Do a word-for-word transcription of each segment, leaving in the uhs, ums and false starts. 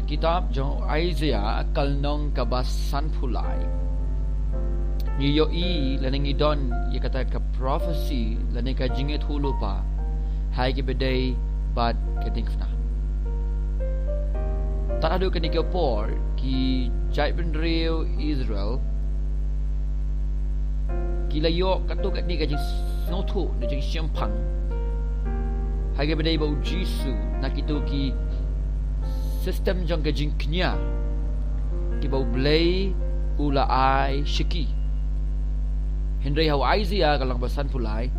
kitab jong Isaiah ka lynnong kaba sanphew lai, ngi ïohi lane ngi don ïa kata ka prophecy lane ka jingïathuh lypa ha kaba ïadei bad ka diengphna. Tad haduh kane ka por ki jaitbynriew Israel ki la ïoh katto katne ka jingsngewthuh da jingshemphang ha kaba ïadei bad U Jisu na kito ki system jong ka jingkñia kiba U Blei u la ai sha ki. Hynrei ha u Isaiah ka lynnong ba sanphew lai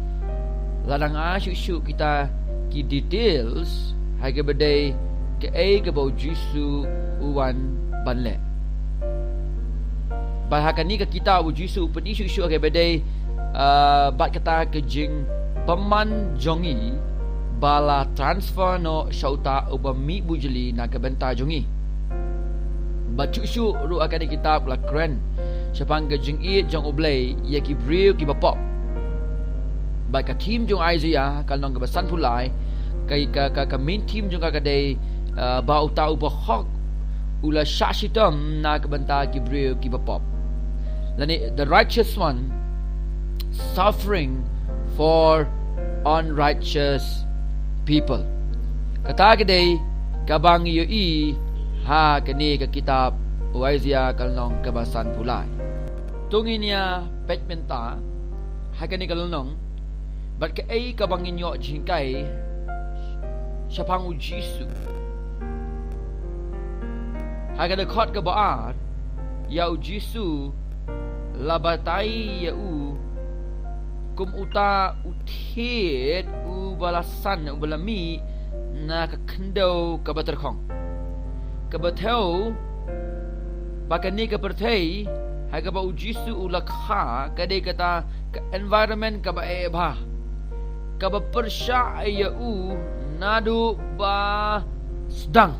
la nang ai shuh shuh kita ki details ha kaba ïadei kaei kaba U Jisu u wan ban leh. Bad ha kane ka kitab U Jisu u pyni shuh shuh ha kaba ïadei, ah, bad kata ka jingbymman jong ngi ba la transfer noh sha uta uba mih bujli na ka bynta jong ngi. Bad shuh shuh ruh ha kane ka kitab la kren shaphang ka jingïeit jong U Blei ïa ki briew kiba pop. Bad ka theme jong Isaiah ka lynnong kaba sanphew lai, ka, ka, ka, ka main theme jong ka ka dei, ah, ba uta uba hok u la shah shitom na ka bynta ki briew kiba pop. Lane the righteous one suffering for unrighteous people. Kata ka dei kaba ngi ïohi ha kane ka kitab u Isaiah ka lynnong kaba sanphew lai. To ngin ïa peit mynta ha kane ka lynnong bad kaei kaba ngin ïoh jinghikai shaphang U Jisu. Ha ka dkhot kaba ar, ïa U Jisu la batai ïa u kum uta u thied uba la san, uba la mih na ka khyndew kaba tyrkhong. Kaba thew ba kane ka pyrthei ha kaba U Jisu u la kha ka dei kata ka environment kaba eh bha, kaba pyrshah ïa u naduh ba sdang.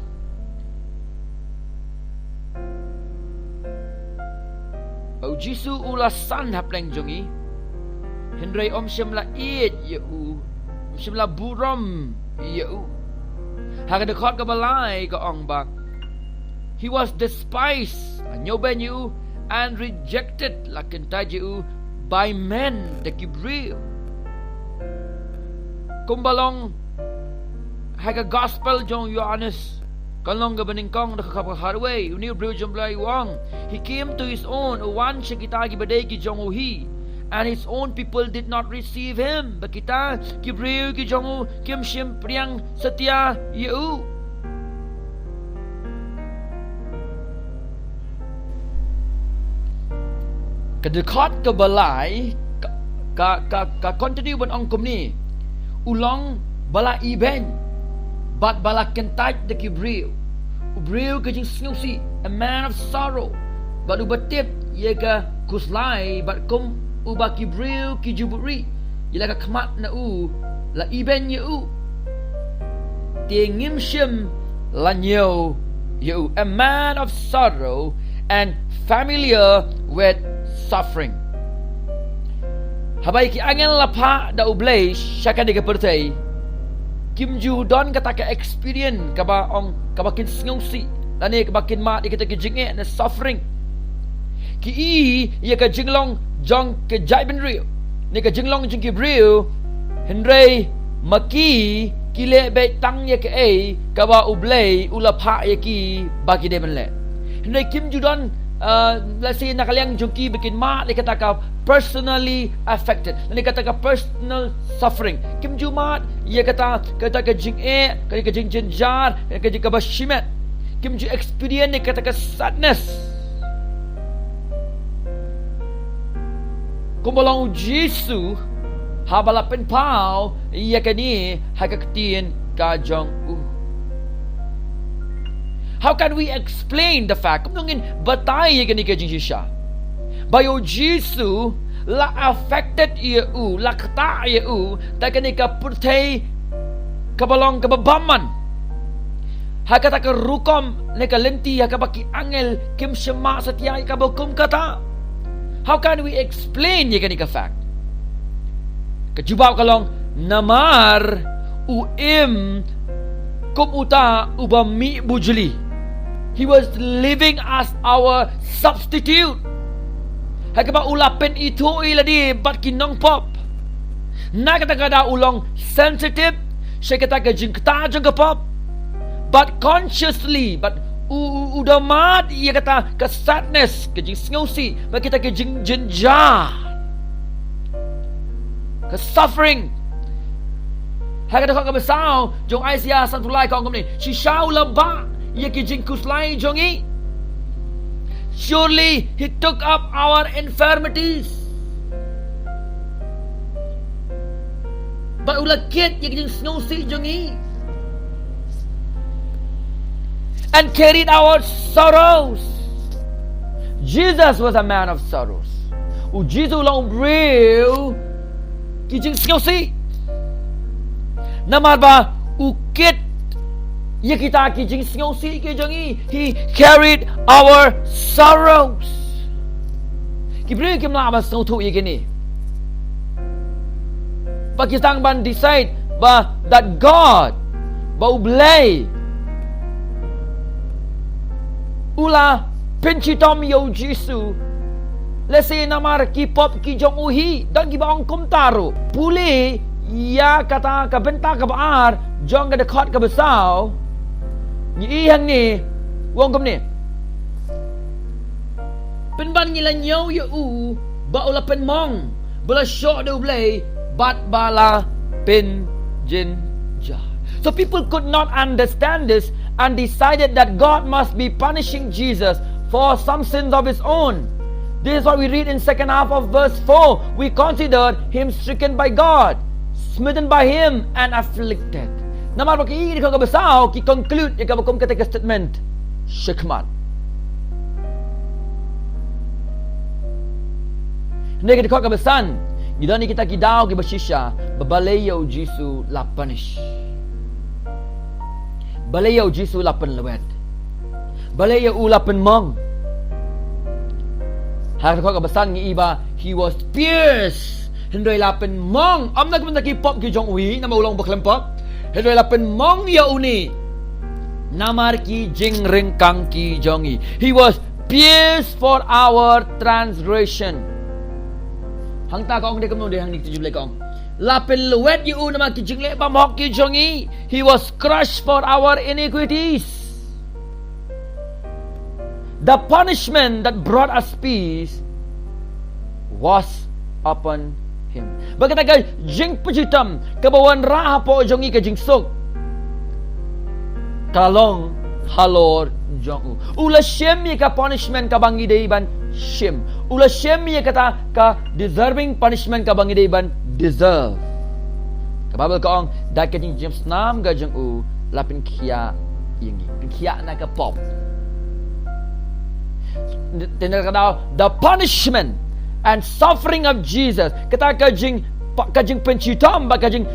Ba U Jisu u la san hapdeng jong ngi, hynrei um shym la ïeit ïa u, um shym la burom ïa u. Ha ka dkhot kaba lai ka ong ba, he was despised, la ñiewbeiñ ïa u, and rejected, la kyntait ïa u, by men, da ki briew. Kumba long ha ka gospel jong u Ïoannis ka lynnong kaba nyngkong dkhot kaba khatwei, une u briew jong U Blei u ong, he came to his own, u wan sha kita kiba dei ki jong u hi, and his own people did not receive him. Ba kita ki briew ki jong u kim shym pdiang satia ïa u. Ka dkhot kaba lai ka, ka, ka, ka continue ban ong kumne, u long ba la ibeiñ bad ba la kyntait da ki briew, u briew ka jingsngewsih, a man of sorrow, bad uba tip ïa ka khuslai, bad kum uba ki briew ki ju buhrieh, ïa la ka khmat na u, la ibeiñ ïa u, te ngim shym la ñiew ïa u, a man of sorrow and familiar with suffering. Haba ïa ki angel la phah da U Blei sha kane ka pyrthei, kim ju don kata ka experience kaba ong, kaba kin sngewsih lane kaba kin mad ïa kita ki jingeh ne suffering. Ki i ïa ka jinglong jong ka jaitbynriew ne ka jinglong jong ki briew, hynrei ma ki, ki leh beit tang ïa kaei kaba U Blei u la phah ïa ki ba ki dei ban leh. Hynrei kim ju don, uh, let's say, na ka liang jong ki ba kin mad ïa kata ka personally affected, ne kata ka personal suffering. Kim ju mad ïa kata, kata ka jingeh, kata ka jingjynjar, kata ka jing kaba shimet. Kim ju experience ïa kata ka sadness. Kumba long U Jisu haba la pynpaw ïa kane ha ka ktien ka jong u. How can we explain the fact? Kumno ngin batai ïa kane ka jingshisha ba ïa U Jisu la affected ïa u, la ktah ïa u da kane ka pyrthei kaba long kaba bymman. Ha kata ka rukom ne ka lynti ha kaba ki angel kim shym mad satia ïa kaba kum kata. How can we explain ïa kane ka fact? Ka jubab ka long, namar u im kum uta uba mih bujli. He was living as our substitute. Ha kaba u la pynithuh ïa lade bad ki nongpop. Na kata ka daw u long sensitive sha kata ka jingktah jong ka pop. Bad consciously, bad u, u, u da mad ïa kata ka sadness, ka jingsngewsih, bad kita ka jingjynjar, ka suffering. Ha ka dkhot kaba saw jong Isaiah sanphew lai ka ong kumne: Shisha u la bah ïa ki jingkhuslai jong ngi. Surely he took up our infirmities. Bad u la kit ïa ki jingsngewsih jong ngi. And carried our sorrows. Jesus was a man of sorrows. U Jisu u long u briew ki jingsngewsih. Namar ba u kit ïa kita ki jingsngewsih ki jong ngi. He carried our sorrows. Ki briew kim lah ban sngewthuh ïa kine. Ba ki sdang ban decide ba that God, ba U Blei u la pynshitom ïa u Jisu. Lehse namar ki pop ki jong u hi, don kiba ong kumta ruh. Pule ïa kata ka bynta kaba ar jong ka dkhot kaba saw. Ngi i hangne, u ong kumne: Pynban ngi la ñiew ïa u ba u la pynmong, ba la shoh da U Blei, bad ba la pynjynjar. So people could not understand this and decided that God must be punishing Jesus for some sins of his own. This is what we read in second half of verse four. We consider him stricken by God, smitten by him and afflicted. Namar ba ki i ka dkhot kaba saw, ki conclude ïa kaba kum kata ka statement shakhmat. Hynrei ka dkhot kaba san, ngi don ïa kita ki daw kiba shisha ba balei ïa u Jisu la punish. Balei ïa u Jisu la pynlwet. Balei ïa u la pynmong. Ha ka dkhot kaba san ngi i ba he was pierced. Hynrei la pynmong, ym na ka bynta ki pop ki jong u hi, namar u long bakhlem pop. Hynrei la pynmong ïa une namar ki jingryngkang ki jong ngi. He was pierced for our transgression. Hangta ka ong de kumno de, hangne ka jingïathuh ka ong: La pynlwet ïa u namar ki jingleh bymhok ki jong ngi. He was crushed for our iniquities. The punishment that brought us peace was upon him. Ba kata ka jingpynshitom kaba wanrah hapoh jong ngi ka jingsuk, ka long halor jong u. U la shim ïa ka punishment kaba ngi dei ban shim. U la shim ïa kata ka deserving punishment kaba ngi dei ban deserve. Ka Bible ka ong, da ka jingjemsnam ka jong u la pynkhiah ïa ngi. Pynkhiah na ka pop. Te na ka daw, the punishment and suffering of Jesus. Kata ka jing, ka jingpynshitom bad ka jing,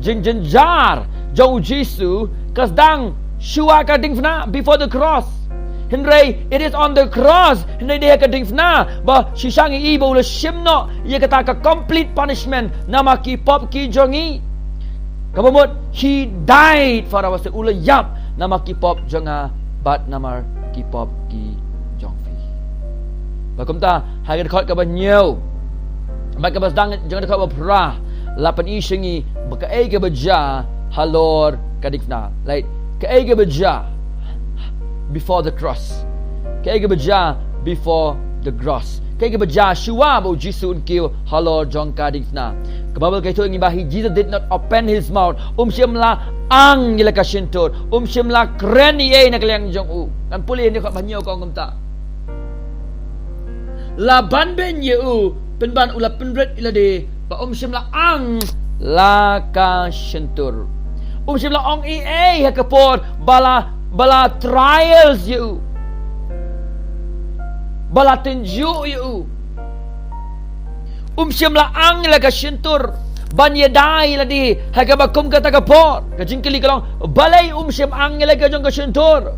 jingjynjar jong u Jisu ka sdang shuwa ka diengphna, before the cross. Hynrei it is on the cross, hynrei dei ha ka diengphna ba shisha ngi i ba u la shim noh ïa kata ka complete punishment namar ki pop ki jong ngi. Kaba mut, he died for our sin. U la ïap namar ki pop jong nga bad namar ki pop ki jong phi. Bad kumta, ha ka dkhot kaba hynñiew bad kaba sdang jong ka dkhot ba phra, la pyni sha ngi ba kaei kaba jia halor ka diengphna. Lait, kaei kaba jia before the cross. Kaei kaba jia before the cross. Kaei kaba jia shuwa ba u Jisu un kiew halor jong ka diengphna. Ka Bible ka ïathuh ïa ngi ba he, Jesus did not open his mouth. Um shym la ang ïa la ka shyntur. Um shym la kren ei ei na ka liang jong u. Ngan pule ïa ka dkhot ba hynñiew ka ong kumta: La ban beiñ ïa u, pynban u la pynrit ïa lade, ba um shym la ang la ka shyntur. Um shym la ong ei ei ha ka por ba la, ba la trials ïa u, ba la tynjuh ïa u. Um shym la ang ïa la ka shyntur ban ïada ïa lade ha kaba kum kata ka por. Ka jingkylli ka long, balei um shym ang ïa la ka jong ka shyntur?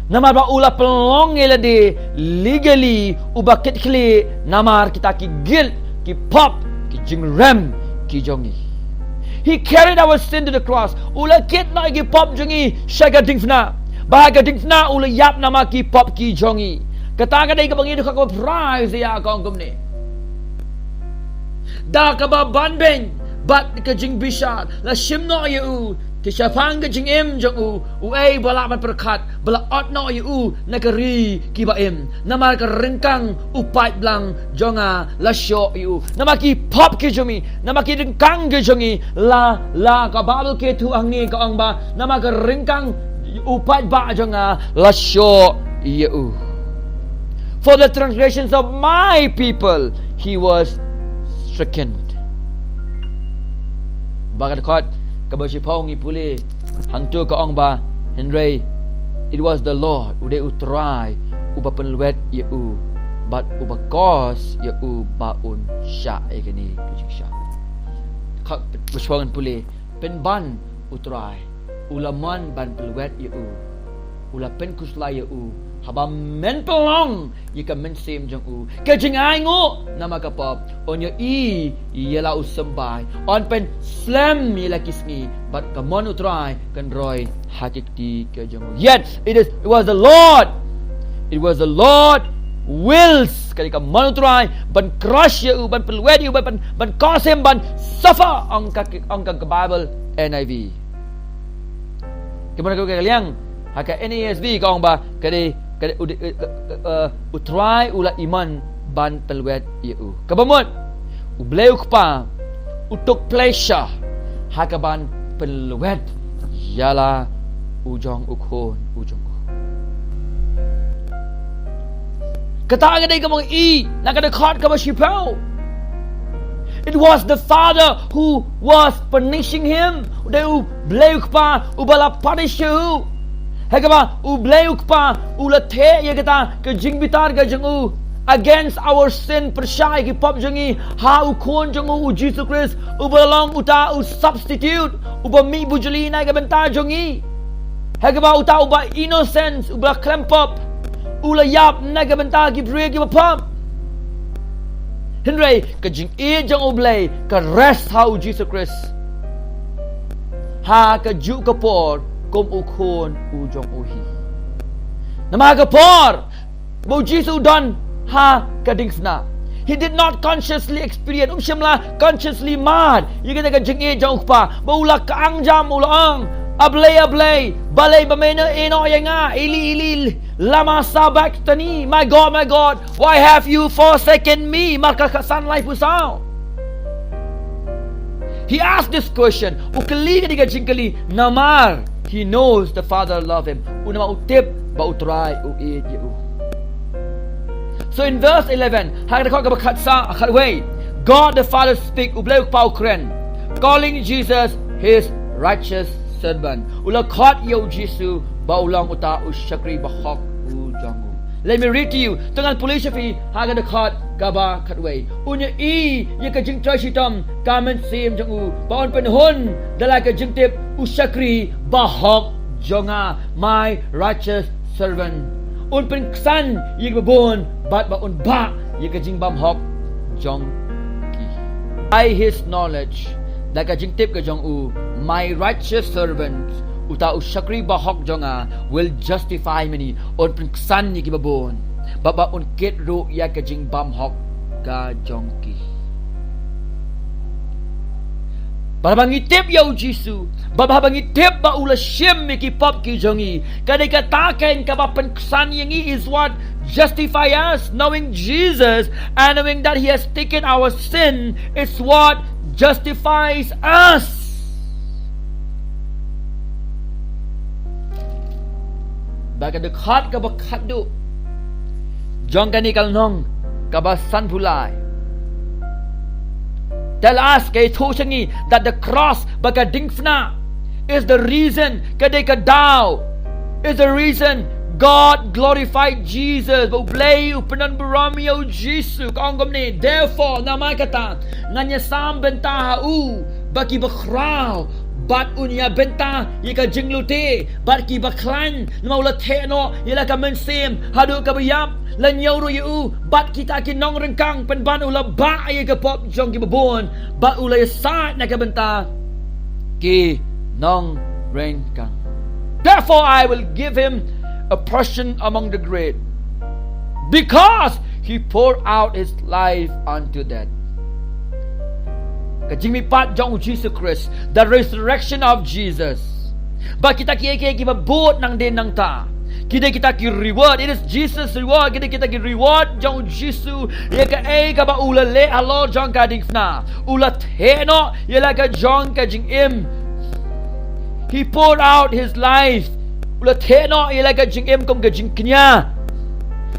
Namar ba u la pynlong ïa lade legally uba kit khlieh namar kita ki guilt, ki pop, ki jingrem ki jong ngi. He carried our sin to the cross. U la kit noh ïa ki pop jong ngi sha ka diengphna. Ba ha ka diengphna u la ïap namar ki pop ki jong ngi. Kata ka dei kaba ngi dei kaba phra Isaiah ka ong kumne. Da kaba banbeiñ bad ka jingbishar la shim noh ïa u, te shaphang ka jingim jong u, uei ba lah ban pyrkhat, ba la ot noh ïa u na ka ri kiba im. Namar ka ryngkang u paidbah jong nga la shoh ïa u. Namar ki pop ki jong ngi, namar ki ryngkang ki jong ngi, la, la ka Baibl ka ïathuh hangne ka ong ba namar ka ryngkang u paidbah jong nga la shoh ïa u. For the transgressions of my people he was stricken. Ba ka dkhot kaba shiphew ngi pule hangto ka ong ba, hynrei it was the Lord, u dei u Trai uba pynlwet ïa u bad uba cause ïa u ba un shah ïa kane ka jingshah. Dkhot ba shiphew ngi pule, pynban u Trai u la mon ban pynlwet ïa u, u la pynkhuslai ïa u, haba men pynlong ïa ka mynsiem jong u. Ka jingainguh namar ka pop, un ïohi ïa la u symbai, un pynslem ïa la ki sngi, bad ka mon u Trai kan roi ha ki kti ki jong u. Yet it is, it was the Lord, it was the Lord wills, ka dei ka mon u Trai ban crush ïa u, ban pynlwet ïa u, ban, ban, ban cause him ban suffer, ong ka, ong ka Baibl N I V. Ka mon ka liang ha ka N A S B ka ong ba ka dei, ka dei u, u, u, u, u Trai u la imon ban pynlwet ïa u. Kaba mut u Blei u Kpa u took pleasure ha ka ban pynlwet ïa la u jong u khun u jong u. Kata ka dei kaba ngi i na ka dkhot kaba shiphew. It was the Father who was punishing him. U dei u Blei u Kpa uba la punish ïa u. Ha kaba u Blei u Kpa u la theh ïa kata ka jingbitar ka jong u against our sin, pyrshah ïa ki pop jong ngi, ha u khun jong u, u Jisu Khrist, uba la long uta u substitute, uba mih bujli na ka bynta jong ngi. Ha kaba uta uba innocent, uba khlem pop, u la ïap na ka bynta ki briew kiba pop. Hynrei ka jingïeit jong u Blei ka rest ha u Jisu Khrist, ha kajuh ka por kum u khun u jong u hi. Namar ka por ba u Jisu u don ha ka diengphna, he did not consciously experience, um shym la consciously mad ïa kata ka jingïeit jong u Kpa, ba u la kang jam, u la ong, A Blei, A Blei, balei ba me ïehnoh ïa nga? Eli, Eli, lama sabachthani? My God, my God, why have you forsaken me? Markos khatsan laiphew saw. He asked this question. U kylli kane ka jingkylli namar he knows the Father love him. U namar u tip ba u Trai u ïeit ïa u. So in verse eleven, ha ka dkhot kaba khatsaw, khatwei, God the Father speak, u Blei u Kpa u kren, calling Jesus his righteous servant. U la khot ïa u Jisu ba u long uta u shakri bahok u jong u. Let me read to you. To ngan pule sha phi ha ka dkhot kaba khatwei. Un ïohi ïa ka jingtrei shitom ka mynsiem jong u, ba un pynhun da la ka jingtip, u shakri bahok jong nga, my righteous servant. Un pynksan ïa kiba bun bad ba un bah ïa ka jingbymhok jong ki. By his knowledge, da ka jingtip ka jong u, my righteous servant, uta u shakri bahok jong nga, will justify many, un pynksan ïa kiba bun, bad ba un kit ruh ïa ka jingbymhok ka jong ki. Bad haba ngi tip ïa u Jisu, bad haba ngi tip ba u la shim ïa ki pop ki jong ngi, ka dei kata keiñ kaba pynksan ïa ngi, is what justify us. Knowing Jesus and knowing that he has taken our sin is what justifies us. Ba ka dkhot kaba khatduh jong kane ka lynnong kaba sanphew lai tell us, ka ïathuh sha ngi, that the cross, ba ka diengphna, is the reason, ka dei ka daw, is the reason God glorified Jesus, ba u Blei u pyndonburom ïa u Jisu. Ka ong kumne, therefore, namar kata ngan ïasam bynta ha u bad kiba khraw, bad un ïa bynta ïa ka jinglute bad kiba khlaiñ, namar u la theh noh ïa la ka mynsiem haduh kaba ïap, la ñiew ruh ïa u bad kita ki nongryngkang, pynban u la bah ïa ka pop jong kiba bun bad u la ïasaid na ka bynta ki nongryngkang. Therefore, I will give him a portion among the great, because he poured out his life unto death. Ka jingmihpat jong u Jisu Khrist, the resurrection of Jesus. Ba kita ki, ki, ki ba bud nangdien nangta, ki dei kita ki reward. It is Jesus' reward. Ki dei kita ki reward jong u Jisu ïa kaei kaba u la leh halor jong ka diengphna. U la theh noh ïa la ka jong ka jingim. He poured out his life. U la theh noh ïa la ka jingim kum ka jingkñia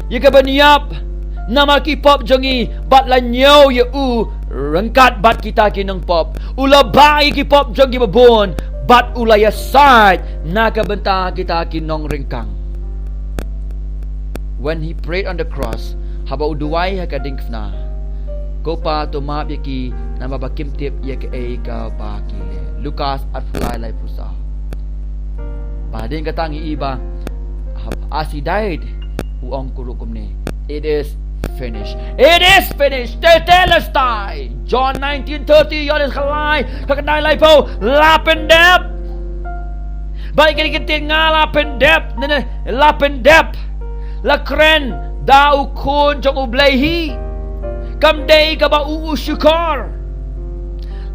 ïa ka ban ïap namar ki pop jong ngi, bad la ñiew ïa u ryngkat bad kita ki nongpop. U la bah ïa ki pop jong ki babun, bad u la ïasaid na ka bynta kita ki nongryngkang. When he prayed on the cross, haba u duwai ha ka diengphna, Ko Pa, to map ïa ki, namar ba kim tip ïa kaei kaba ki leh. Lukas arphew lai, laiphew saw. Ba hadien kata ngi i ba, as he died, u ong kumne, "It is finished. It is finished. Tetelestai." John nineteen thirty, Ïoannis khatlai, ka khyndai laiphew, la pyndep. Ba ïa kine ki ktien nga la pyndep, ne ne, la pyndep, la kren da u Khun jong U Blei hi. Kam dei kaba u u shukor.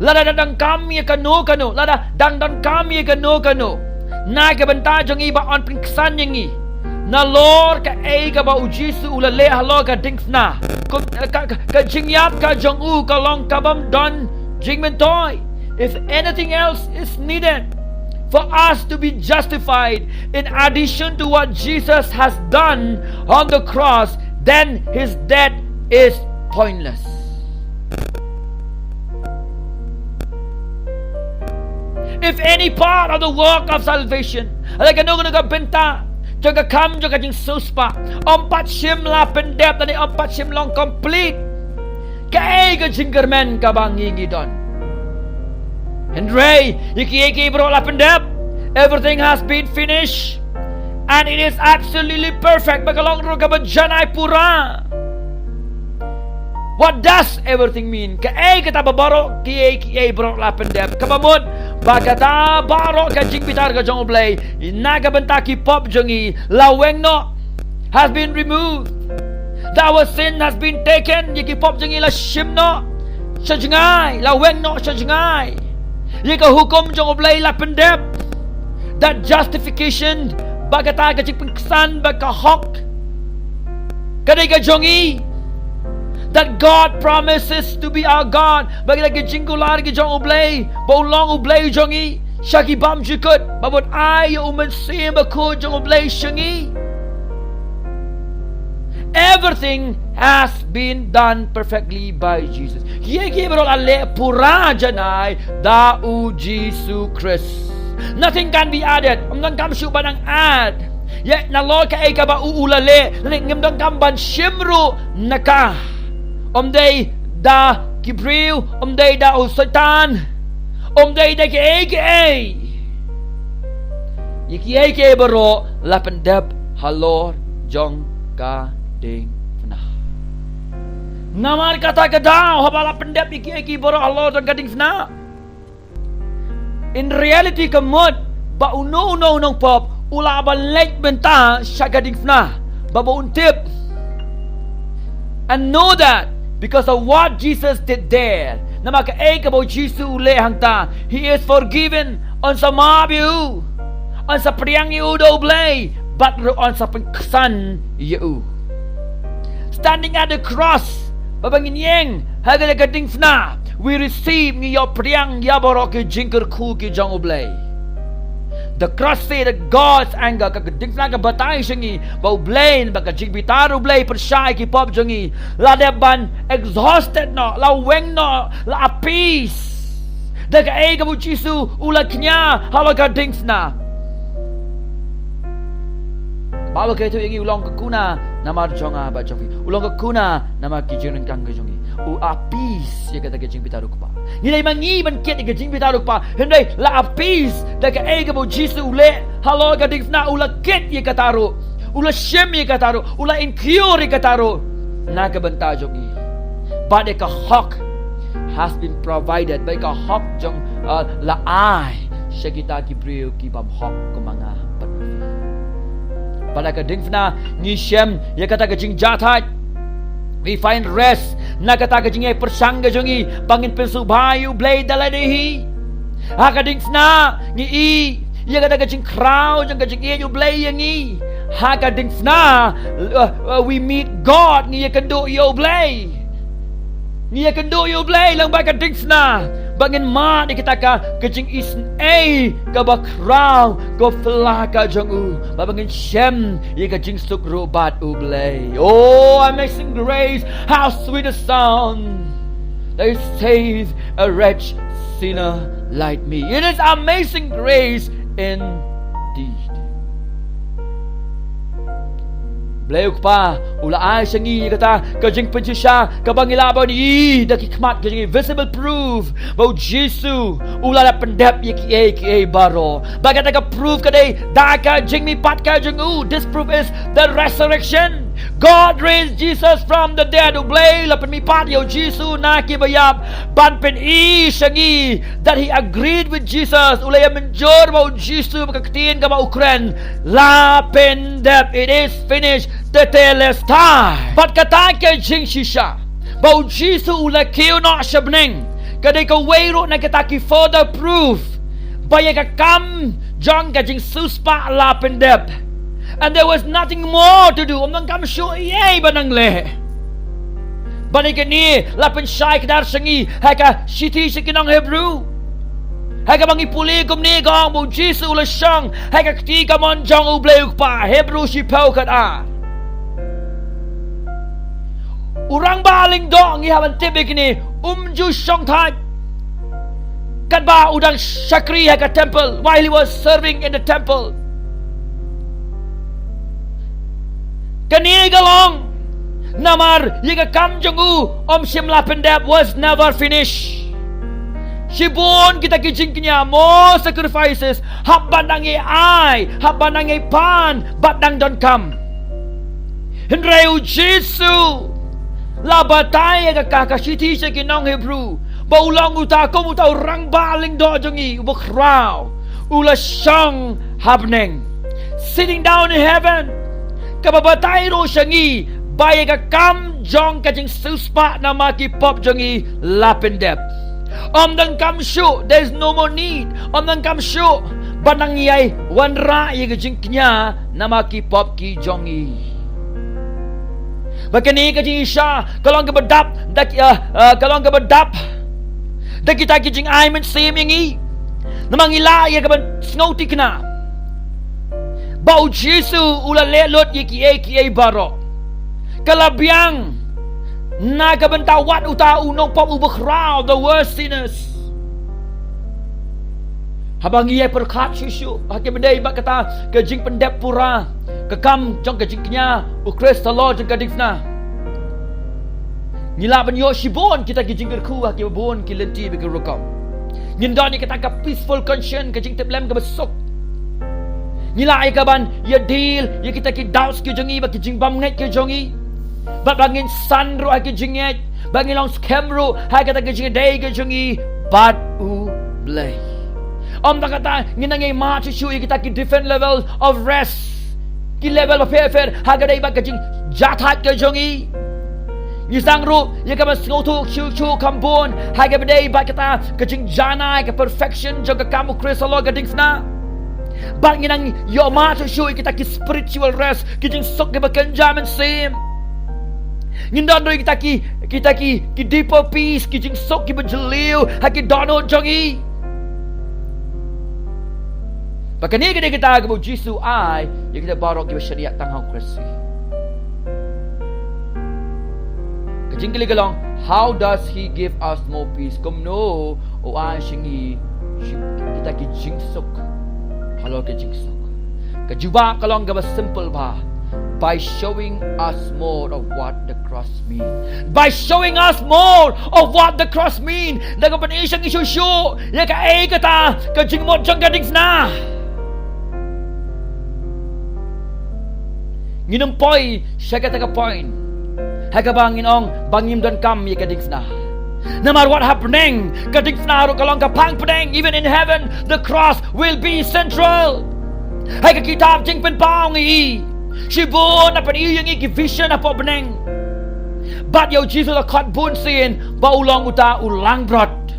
Lada dang donkam ïa kano kano, lada dang donkam ïa kano kano, na ka bynta jong ngi, ba yn pynksan ïa ngi nalor kaei kaba u Jisu u la leh halor ka diengphna. Ka, ka, ka jingïap ka jong u ka long kabym don jingmyntoi. If anything else is needed for us to be justified in addition to what Jesus has done on the cross, then his death is pointless. If any part of the work of salvation, lada kano kano ka bynta jong ka kam jong ka jingsiewspah, ym pat shym la pyndep, lane ym pat shym long complete, kaei ka jingkyrmen kaba ngi ngi don? Hynrei ïa kiei kiei baroh la pyndep. Everything has been finished, and it is absolutely perfect. Ba ka long ruh kaba janai pura. What does everything mean? Kaei kata ba baroh kiei kiei baroh la pyndep? Kaba mut ba kata baroh ka jingbitar ka jong U Blei na ka bynta ki pop jong ngi la weng noh, has been removed. That our sin has been taken. Ïa ki pop jong ngi la shim noh sha jngai, la weng noh sha jngai. Ïa ka hukum jong U Blei la pyndep. That justification, ba kata ka jingpynksan, ba ka hok ka dei ka jong ngi. That God promises to be our God, ba kata ka jingkular ka jong U Blei ba u long U Blei jong ngi sha ki bymjukut, ba un ai ïa u Mynsiem Bakhuid jong U Blei sha ngi. Everything has been done perfectly by Jesus. Kiei kiei baroh la leh pura janai da u Jisu Khrist. Nothing can be added. Ym donkam shuh ban nang add ïa nalor kaei kaba u u la leh. Lane ngim donkam ban shim ruh na ka. Ym dei da ki briew, ym dei da u Soitan, ym dei da kiei kiei. Ïa kiei kiei baroh la pyndep halor jong ka diengphna. Namar kata ka daw, haba la pyndep ïa kiei kiei baroh halor jong ka diengphna, in reality ka mut ba uno uno u nongpop u lah ban leit mynta sha ka diengphna, ba ba un tip and know that because of what Jesus did there, namar kaei kaba u Jisu u leh hangta, he is forgiven. Yn sa map ïa u, yn sa pdiang ïa u da U Blei, bad ruh yn sa pynksan ïa u. Standing at the cross, ba ba ngin ïeng ha ka diengphna, we receive, ngi ïoh pdiang ïa baroh ki jingkyrkhu ki jong U Blei. The cross say that God's anger, ka diengphna ka batai sha ngi ba U Blei, ba ka jingbitar U Blei pyrshah ïa ki pop jong ngi la dep ban exhausted noh, la weng noh, la appease da kaei kaba u Jisu u la kñia halor ka diengphna. Ba u la kyntu ïa ngi, u long ka kuna namar jong nga bad jong phi. U long ka kuna namar ki jingryngkang ki jong ngi. U appease ïa kata ka jingbitar u Kpa. Ngi dei ma ngi ban kit ïa ka jingbitar u Kpa. Hynrei la appease da kaei kaba u Jisu u leh halor ka diengphna, u la kit ïa kata ruh. U la shim ïa kata ruh. U la incur ïa kata ruh na ka bynta jong ngi. Bad ïa ka hok has been provided. Bad ïa ka hok jong, uh, la ai sha kita ki briew ki bym hok kum ma nga bad ma phi. Bad ha ka diengphna ngi shem ïa kata ka jingjahthait. We find rest na kata ka jingïapyrshang ka jong ngi ba ngin pynsngewbha ïa U Blei da lade hi. Ha ka diengphna ngi i ïa kata ka jingkhraw jong ka jingïeit U Blei ïa ngi. Ha ka diengphna, uh, uh, we meet God, ngi ïakynduh ïa U Blei. Ngi ïakynduh ïa U Blei lyngba ka diengphna. Ba ngin mad ïa kita ka, ka jingisynei kaba khraw, ka phylla ka jong u. Ba, ba ngin shem ïa ka jingsuk ruh bad U Blei. Oh, amazing grace, how sweet the sound that saved a wretch sinner like me. It is amazing grace indeed. Blei U Kpa u la ai sha ngi ïa kata ka jingpynshisha kaba ngi lah ban i da ki khmat ka jong ngi, visible proof ba U Jisu u la leit pyndep ïa kiei kiei baroh. Ba kata ka proof ka dei da ka jingmihpat ka jong u. This proof is the resurrection. God raised Jesus from the dead. U Blei u la pynmihpat ïa U Jisu na kiba ïap ban pyni sha ngi that he agreed with Jesus. U la ïa mynjur bad U Jisu bad ka ktien kaba u kren, la pyndep, it is finished, tetelestai. Bad kata ka jingshisha ba U Jisu u la kiew noh sha bneng ka dei kawei ruh na kita ki further proof ba ïa ka kam jong ka jingsiewspah la pyndep. And there was nothing more to do. Ym donkam shuh ei ei ban nang leh. Bad ïa kane la pynshai kdar sha ngi ha ka shithi sha ki nong Hebru. Ha kaba ngi pule kumne ka ong ba U Jisu u la shong ha ka kti kamon jong U Blei U Kpa. Hebru shiphew khatar. U rangbah lyngdoh ngi hap ban tip ïa kine, um ju shong thait katba u dang shakri ha ka temple, while he was serving in the temple. Kane ka long namar ïa ka kam jong u ym shym la pyndep, was never finished. Shibun kita ki jingkñia, more sacrifices, hap ban dang ïai ai, hap ban dang ïai pan bad dang donkam. Hynrei U Jisu la batai ïa ka, ka shithi sha ki nong Hebru ba u long uta kum uta u rangbah lyngdoh jong ngi uba khraw, u la shong ha bneng, sitting down in heaven. Kaba batai ruh sha ngi ba ïa ka kam jong ka jingsiewspah namar ki pop jong ngi la pyndep. Ym donkam shuh, there is no more need. Ym donkam shuh ban nang ïai wanrah ïa ka jingkñia namar ki pop ki jong ngi. Ba kane ka jingshisha ka long kaba dap da ki, ah, ah, ka long kaba dap da kita ki jingai mynsiem ïa ngi. Namar ngi lah ïa ka ban sngewthikna ba U Jisu u la leh lut ïa kiei kiei baroh. Ka la biang na ka bynta wat uta u nongpop uba khraw, the worst sinners. Haba ngi ïai pyrkhat shuh shuh ha kaba ïadei bad kata ka jingpyndep pura ka kam jong ka jingkñia U Khrist halor jong ka diengphna, ngi lah ban ïoh shibun kita ki jingkyrkhu ha kiba bun ki lynti bad ki rukom. Ngin don ïa kata ka peaceful conscience, ka jingtiplem kaba suk. Ngi lah ïa ka ban ïa deal ïa kita ki doubts ki jong ngi bad ki jingbymngeit ki jong ngi. Bad ba ngin san ruh ha ki jingngeit, ba ngin long skhem ruh ha kata ka jingïadei ka jong ngi bad U Blei. Ym tang kata, ngin nang ïai mad shuh shuh ïa kita ki different level of rest, ki level bapher bapher ha kaba ïadei bad ka jingjahthait ka jong ngi. Ngi sdang ruh ïa ka ban sngewthuh shuh shuh kham bun ha kaba ïadei bad kata ka jingjanai, ka perfection jong ka kam U Khrist halor ka diengphna. Bad ngin nang ïoh mad shuh shuh ïa kita ki spiritual rest, ki jingsuk kiba kynja mynsiem. Ngin don ruh ïa kita ki, kita ki, ki deeper peace, ki jingsuk kiba jylliew ha ki dohnud jong ngi. Ba kane ka dei kata kaba U Jisu u ai ïa kita baroh kiba shaniah tang ha U Khrist. Ka jingkylli ka long, how does he give us more peace? Kumno u ai sha ngi shi-, kita ki jingsuk halor ka jingsuk? Ka jubab ka long kaba simple bha, by showing us more of what the cross mean. By showing us more of what the cross mean. Da ka ban pyni sha ngi shuh shuh ïa kaei kata ka jingmut jong ka diengphna. Ngin ym poi sha kata ka point ha kaba ngin ong ba ngim donkam ïa ka diengphna. Namar wat ha bneng, ka diengphna ruh ka long ka phang pdeng. Even in heaven, the cross will be central. Ha ka kitab Jingpynpaw ngi i, shibun na pyni ïa ngi ki vision hapoh bneng. Bad ïa u Jisu la khot bun sien ba u long uta u langbrot,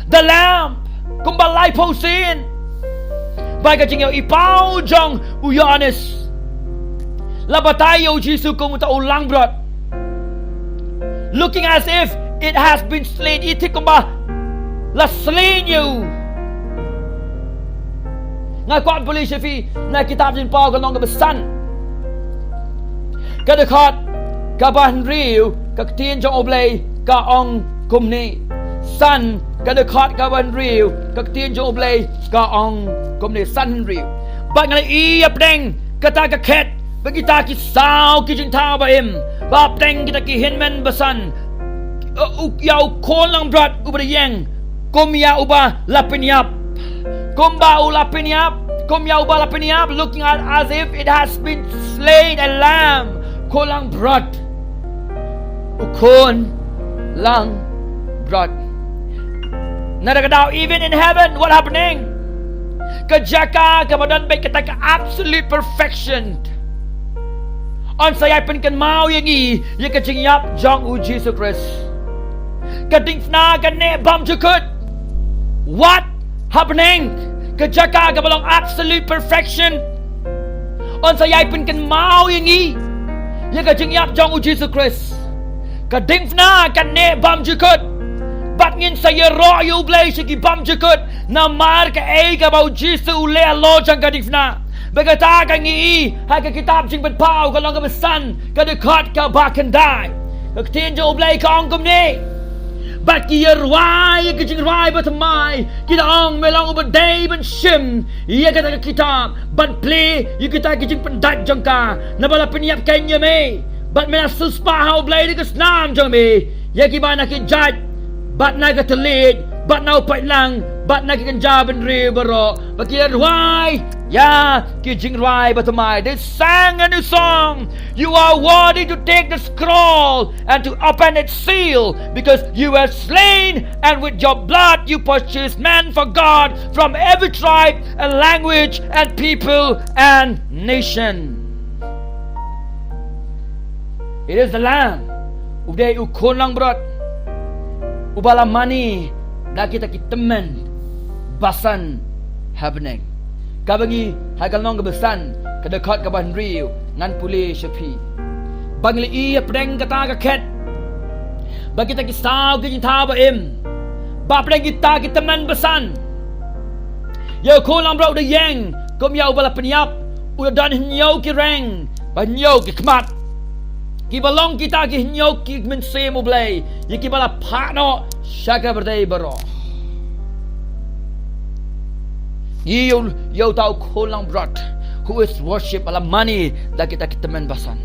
the Lamb, kumba laiphew sien. Bad ka jingïohi paw jong u Ïoannis la batai ïa u Jisu kum uta u langbrot, looking as if it has been slain. I thik kumba la sleh ïa u. Nga kwah pule sha phi na kitab Jingpynpaw ka lynnong kaba san, ka dkhot kaba hynriew, ka ktien jong U Blei ka ong kumne. San, ka dkhot kaba hynriew, ka ktien jong U Blei ka ong kumne. San hynriew. Bad nga la ïohi hapdeng kata ka khet, bad kita ki saw ki jingthaw ba im, bad hapdeng kita ki hynmen basan, u, ïa u khun langbrot uba da ïeng kum ïa uba la pynïap. Kumba u la pynïap, kum ïa uba la pynïap, looking at as if it has been slain, a lamb. Khun langbrot. U khun langbrot. Na kata ka daw, even in heaven, what happening? Ka jaka kaba don beit kata ka absolute perfection. Yn sa ïai pynkynmaw ïa ngi ïa ka jingïap jong u Jisu Khrist. Ka diengphna kan neh bymjukut. Wat ha bneng, ka jaka kaba long absolute perfection. Yn sa ïai pynkynmaw ïa ngi ïa ka jingïap jong u Jisu Khrist. Ka diengphna kan neh bymjukut. Bad ngin sa ïaroh ïa U Blei sha ki bymjukut. Namar kaei kaba u Jisu u leh halor jong ka diengphna. Bad kata ka ngi i ha ka kitab Jingpynpaw ka lynnong kaba san, ka dkhot kaba khyndai. Ka ktien jong U Blei ka ong kumne: Bad ki ïarwai ïa ki jingrwai bathymmai, ki da ong, Me long uba dei ban shim ïa kata ka kitab ban plie ïa kita ki jingpyndait jong ka, naba la pynïap keiñ ïa me. Bad me la siewspah ha U Blei da ka snam jong me ïa kiba na ki jait, bad na ka thylliej, bad na u paitlang, bad na ki kynja bynriew baroh. Bad ki ïarwai ïa ki jingrwai bathymmai, they sang a new song: You are worthy to take the scroll and to open its seal, because you were slain, and with your blood you purchased men for God from every tribe and language and people and nation. It is the Lamb, u dei u khun langbrot uba la mane da kita ki tymmen basan ha bneng. Kaba ngi ha ka lynnong kaba san, ka dkhot kaba hynriew, ngan pule sha phi ba ngi la ïohi hapdeng kata ka khet ba kita ki saw ki jingthaw ba im, ba hapdeng kita ki tymmen basan, ïa u khun langbrot u da ïeng kum ïa uba la pynïap, u da don hynñiew ki reng bad hynñiew ki khmat, kiba long kita ki hynñiew ki mynsiem U Blei, ïa kiba la phah noh sha ka pyrthei baroh. Ïa u, ïa uta u khun langbrot who is worship, ba la mane da kita ki tymmen basan.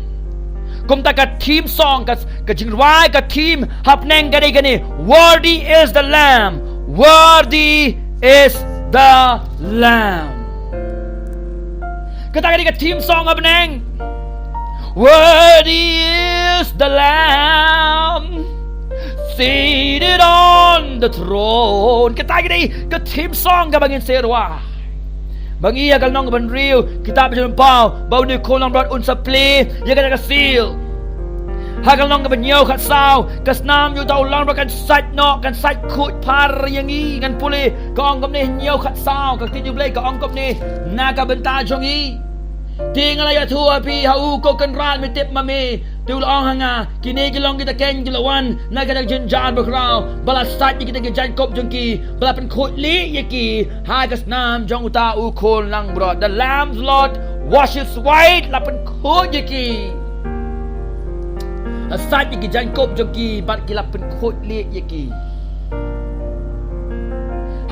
Kumta ka theme song, ka, ka jingrwai, ka theme hapdeng ka dei kane: Worthy is the Lamb, worthy is the Lamb. Kata ka dei ka theme song hapdeng: Worthy is the Lamb seated on the throne. Kata ka dei ka theme song kaba ngin sa ïarwai. Ba ngi ha ka lynnong kaba hynriew, kitab Jingpynpaw, ba une u khun langbrot un sa plie ïa kata ka seal. Ha ka lynnong kaba hynñiew, khatsaw, ka snam jong uta u langbrot kan sait noh, kan sait khuid phar ïa ngi. Ngan pule, ka ong kumne, hynñiew khatsaw, ka ktien U Blei ka ong kumne na ka bynta jong ngi: Te nga la ïathuh ha phi, ha u ko Kynrad, me tip ma me? Te u la ong ha nga, kine ki long kita keiñ ki la wan na kata ka jynjar bakhraw, ba la sait ïa kita ki jaiñkup jong ki, ba la pynkhuid lieh ïa ki ha ka snam jong uta u khun langbrot. The Lamb's blood washes white, la pynkhuid ïa ki. La sait ïa ki jaiñkup jong ki bad ki la pynkhuid lieh ïa ki.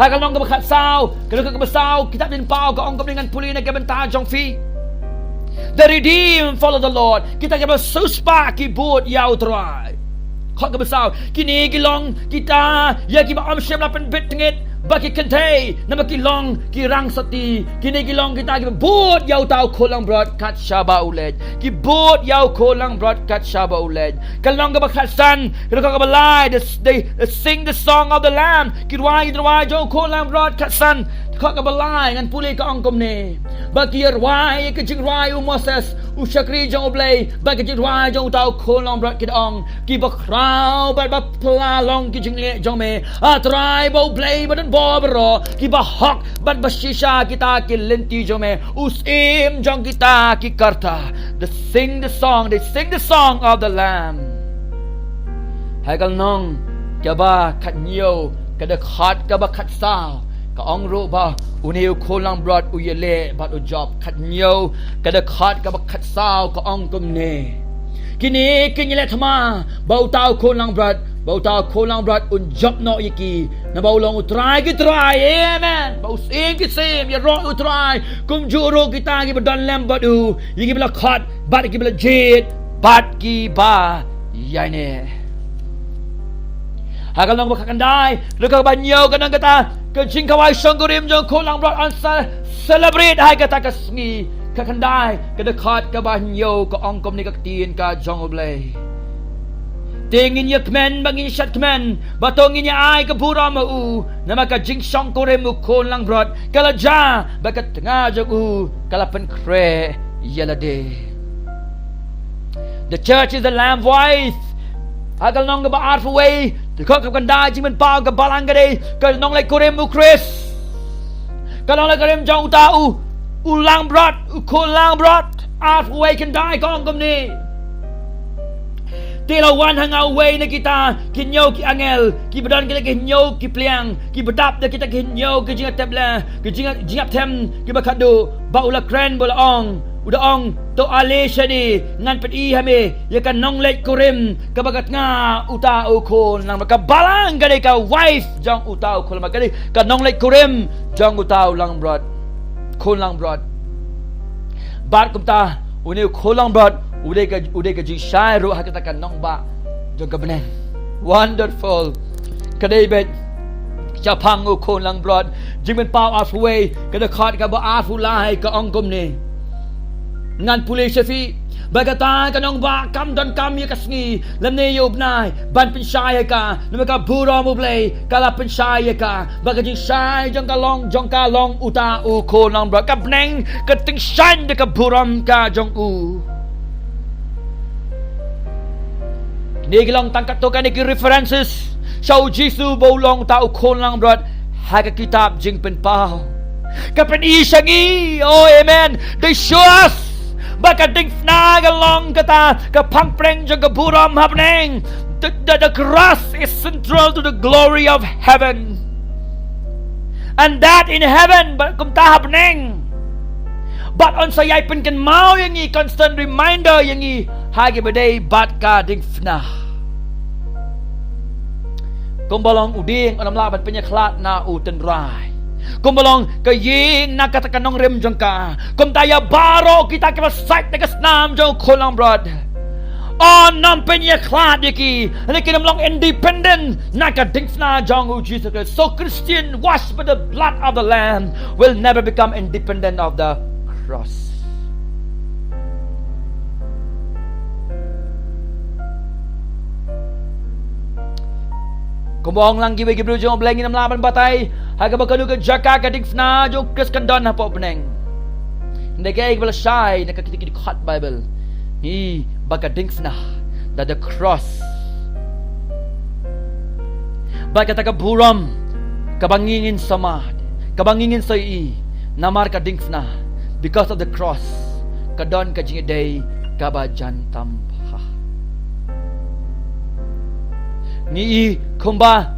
Ha ka lynnong kaba khatsaw, ka lynnong kaba saw, kitab Jingpynpaw ka ong kumne, ngan pule na ka bynta jong phi: The redeemed follow the Lord. Kita kiba siewspah ki bud ïa U Trai. Dkhot kaba saw, kine ki long kita ïa kiba ym shym la pynbit tngit ba ki kynthei, namar ki long ki rang sati, kine ki long kita kiba bud ïa uta u khun langbrot kat shaba u leit. Ki bud ïa u khun langbrot kat shaba u leit. Ka lynnong kaba khatsan, ka dkhot kaba lai, they, they, they sing the song of the Lamb. Ki rwai, ki rwai jong u khun langbrot. Khatsan, dkhot kaba lai, ngan pule, ka ong kumne: Ba ki rwai ïa ka jingrwai u Moses, u shakri jong U Blei, bad ka jingrwai jong uta u khun langbrot, ki da ong: Ki bakhraw bad baphylla long ki jingleh jong me, A Trai, ba U Blei badonbor baroh. Ki bahok bad bashisha kita ki lynti jong me, u syiem jong kita ki karta. They sing the song, they sing the song of the Lamb. Ha ka lynnong kaba khathynñiew, ka dkhot kaba khatsaw, ka ong ruh ba une u khun langbrot u ïaleh bad u jop. Khathynñiew, ka dkhot kaba khatsaw, ka ong kumne: Kine kin ïaleh thma ba uta u khun langbrot, ba uta u khun langbrot un jop noh ïa ki, naba u long U Trai ki trai, amen, ba u Syiem ki syiem, ïaroh U Trai. Kumjuh ruh kita kiba don lem bad u, ïa kiba la khot bad kiba la jied bad kiba ïaineh. Ha ka lynnong ba khatkhyndai, dkhot kaba hynñiew, ka ong kata: Ka jingkhawai shongkurim jong u khun langbrot yn sa celebrate ha kata ka sngi. Khatkhyndai, ka dkhot kaba hynñiew, ka ong kumne, ka ktien ka jong U Blei: Te ngin ïakmen bad ngin ïashatkmen, bad to ngin ïa ai ka burom ha u, namar ka jingshongkurim u khun langbrot ka la jia, bad ka tnga jong u ka la pynkhreh ïa lade. The church is the lamb wife. Ha ka lynnong kaba arphew wei, dkhot kaba khyndai, jingpynpaw, ka balang ka dei ka nongleit kurim u Khrist. Ka nongleit kurim jong uta u, u langbrot, u khun langbrot. Arphew wei khyndai, ka ong kumne: Te la wan ha nga uwei na kita ki hynñiew ki angel, kiba don kita ki hynñiew ki pliang, kiba dap da kita ki hynñiew ki jingïatep leh, ki jingïa-, jingïapthem kiba khatduh, bad u la kren bad u la ong, u da ong: To ale shane, ngan pyni ha me ïa ka nongleit kurim kaba ka tnga uta u khun langbrot. Ka balang ka dei ka wife jong uta u khun langbrot, ka dei ka nongleit kurim jong uta u langbrot, khun langbrot. Bad kumta, une u khun langbrot u dei ka, u dei ka jingshai ruh ha kata ka nongbah jong ka bneng. Wonderful. Ka dei beit shaphang u khun langbrot. Jingpynpaw arphew wei, ka dkhot kaba arphew lai, ka ong kumne: Ngan pule sha phi, ba kata ka nongbah kam donkam ïa ka sngi lymne ïa u bnai ban pynshai ïa ka, namar ka burom U Blei ka la pynshai ïa ka. Bad ka jingshai jong ka long, jong ka long uta u khun langbrot. Ka bneng ka tyngshaiñ da ka burom ka jong u. Kine ki long tang katto katne ki references sha u Jisu ba u long uta u khun langbrot ha ka kitab Jingpynpaw. Ka pyni sha ngi, oh amen, they show us ba ka diengphna ka long kata ka phang pdeng jong ka burom ha bneng. The, the, the cross is central to the glory of heaven. And that in heaven, bad kumta ha bneng. Bad yn sa ïai pynkynmaw ïa ngi, constant reminder ïa ngi ha kiba dei bad ka diengphna. Kumba long u dieng, un ym lah ban pynïakhlad na u tynrai. Kumba long ka ïing na kata ka nongrim jong ka, kumta ïa baroh kita kiba sait na ka snam jong u khun langbrot, un ym pynïakhlad ïa ki, lane kin ym long independent na ka diengphna jong u Jisu Khrist. So Christian washed by the blood of the Lamb will never become independent of the cross. Kumba ong lang kiwei ki briew jong U Blei, ngin ym lah ban batai ha kaba kano ka jaka ka diengphna jong u Khrist kan don hapoh bneng. Hynrei kaei kaba lashai na ka kita ki dkhot Baibl, ngi ba ka diengphna, da the cross, ba kata ka burom kaba ngi ngin sa mad, kaba ngi ngin sa ïohi namar ka diengphna, because of the cross, ka don ka jingïadei kaba jan tam bha. Ngi i kumba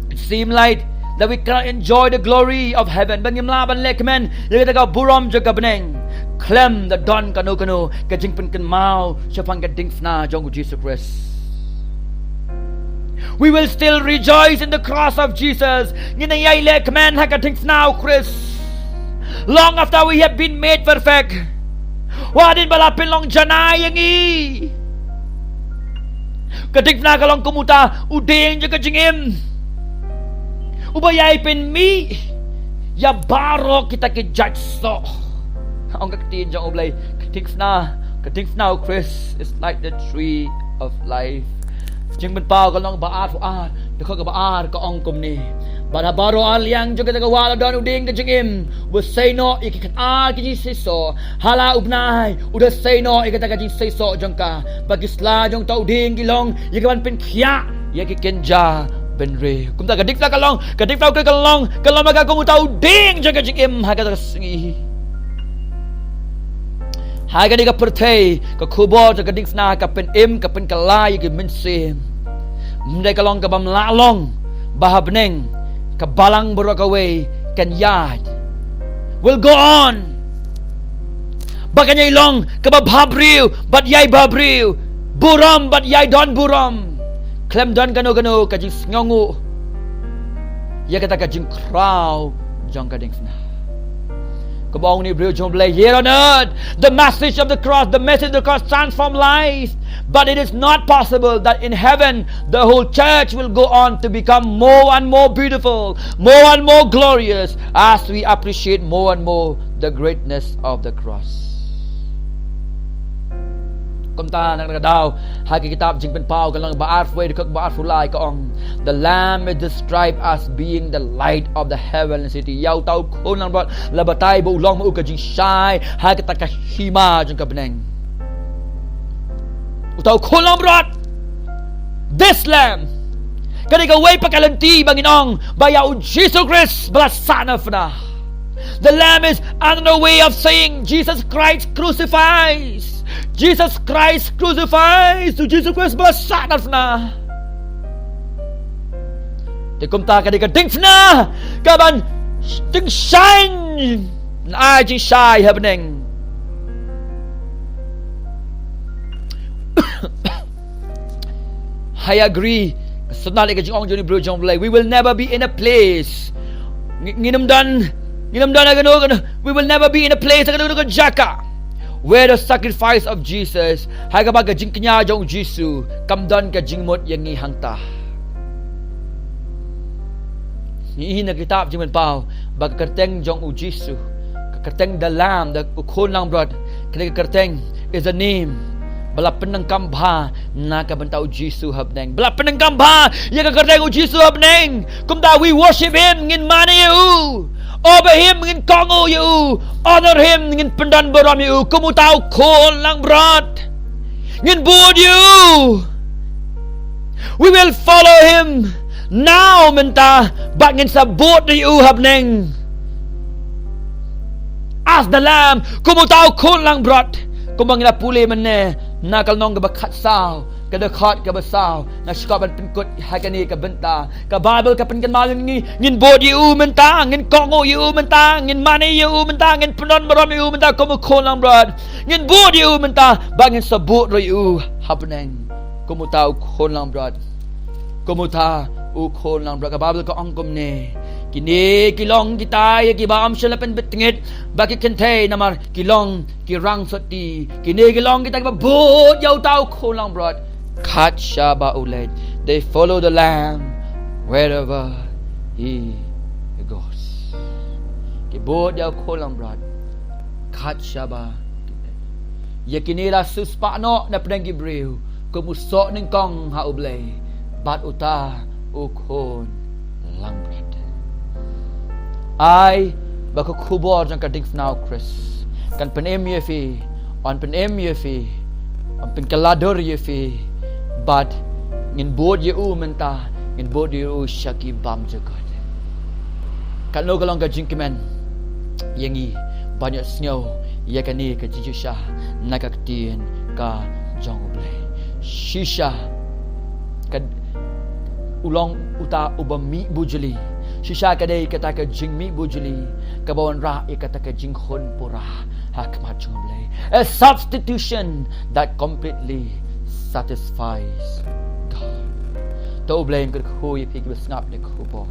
it seem like that we cannot enjoy the glory of heaven, ba ngim lah ban leh kmen ïa kata ka burom jong ka bneng khlem da don kano kano ka jingpynkynmaw shaphang ka diengphna jong u Jisu Khrist. We will still rejoice in the cross of Jesus. Ngin ïai leh kmen ha ka diengphna u Khrist long after we have been made perfect. Wat hadien ba la pynlong janai ïa ngi. Ka diengphna ka long kum uta u dieng jong ka jingim. Uba ïai pynmih ïa baroh kita ki jait soh. Ong ka ktien jong U Blei, ka diengphna, ka diengphna U Khrist is like the tree of life. Jingpynpaw ka lynnong ba arphew ar, dkhot kaba ar ka ong kumne: Bad ha baroh ar liang jong kata ka wah la don u dieng ka jingim, uba sei noh ïa ki khatar ki jingseisoh. Ha la u bnai u da sei noh ïa kata ka jingseisoh jong ka, bad ki sla jong uta u dieng ki long ïa kaban pynkhiah ïa ki kynja bynriew. Kumta ka diengphna ka long, ka diengphna ka long, ka long ba ka kum uta u dieng jong ka jingim ha kata ka sngi. Ha kane ka pyrthei, ka khubor jong ka diengphna ka pynim, ka pynkylla ïa ki mynsiem. Ym dei ka long kaba ym lah long ba ha bneng ka balang baroh kawei kan ïaid. Will go on. Ba kan ïai long kaba bhabriew bad ïai bhabriew, burom bad ïai don burom. Khlem don kano kano ka jingsngewnguh ïa kata ka jingkhraw jong ka diengphna. Kumba ong une u briew jong U Blei, here on earth, the message of the cross, the message of the cross transform life. But it is not possible that in heaven the whole church will go on to become more and more beautiful, more and more glorious, as we appreciate more and more the greatness of the cross. Kumta na kata ka daw, ha ka kitab Jingpynpaw ka lynnong ba arphew wei, dkhot ba arphew lai ka ong, the Lamb is described as being the light of the heavenly city. Ïa uta u khun langbrot la batai ba u long ma u ka jingshai ha kata ka hima jong ka bneng. Uta u khun langbrot, this Lamb. Ka dei kawei pat ka lynti ba ngin ong ba ïa U Jisu Khrist ba la sahnarphna. The Lamb is another way of saying Jesus Christ crucifies. Jesus Christ crucifies. U Jisu Khrist ba la sahnarphna. Te kumta ka dei ka diengphna kaban tyngshaiñ, ban ai jingshai ha bneng. I agree. Sngewtynnat ïa ka jingong jong une u briew jong U Blei. We will never be in a place. Ngi-, ngin ym don, ngin ym don ha kano kano. We will never be in a place, ha kano kano ka jaka where the sacrifice of Jesus, ha kaba ka jingkñia jong U Jisu kam don ka jingmut ïa ngi hangta. Ngi ïohi na ka kitab Jingpynpaw ba ka kyrteng jong U Jisu, ka kyrteng the Lamb, the, u khun langbrot, kane ka kyrteng is a name ba la pyndonkam bha na ka bynta U Jisu ha bneng. Ba la pyndonkam bha ïa ka kyrteng U Jisu ha bneng. Kumta we worship him, ngin mane ïa u. Obey him, ngin kohnguh ïa u. Honor him, ngin pyndonburom ïa u kum uta u khun langbrot. Ngin bud ïa u. We will follow him now, mynta bad ngin sa bud ïa u ha bneng. As the Lamb, kum uta u khun langbrot, kumba ngi la pule mynne na ka lynnong kaba khatsaw, ka dkhot kaba saw. Nga sngewkmen ban pynkut ha kane ka bynta. Ka Baibl ka pynkynmaw ïa ngi, ngin bud ïa u mynta, ngin kohnguh ïa u mynta, ngin mane ïa u mynta, ngin pyndonburom ïa u mynta kum u khun langbrot. Ngin bud ïa u mynta bad ngin sa bud ruh ïa u ha bneng kum uta u khun langbrot. Kum uta u khun langbrot. Ka Baibl ka ong kumne: Kine ki long kita ïa kiba ym shym la pynbit tngit ba ki kynthei, namar ki long ki rangsotti. Kine ki long kita kiba bud ïa uta u khun langbrot kat shaba u leit. They follow the Lamb wherever he goes. Ki bud ïa u khun langbrot kat shaba u leit. Ïa kine la siewspah noh na pdeng ki briew kum u soh nyngkong ha U Blei bad uta u khun langbrot. Ai ba ka khubor jong ka diengphna u Khrist kan pynim ïa phi, yn pynim ïa phi, yn pynkylla dur ïa phi, bad ngin bud ïa u mynta, ngin bud ïa u sha ki bymjukut. Katno ka long ka jingkmen ïa ngi ban ïohsngew ïa kane ka jingshisha na ka ktien ka jong U Blei. Shisha ka u long uta uba mih bujli. Shisha ka dei kata ka jingmih bujli kaba wanrah ïa kata ka jingkhun pura ha khmat jong U Blei. A substitution that completely satisfies God. To U Blei un kyrkhu ïa phi kiba sngap ïa ka khubor.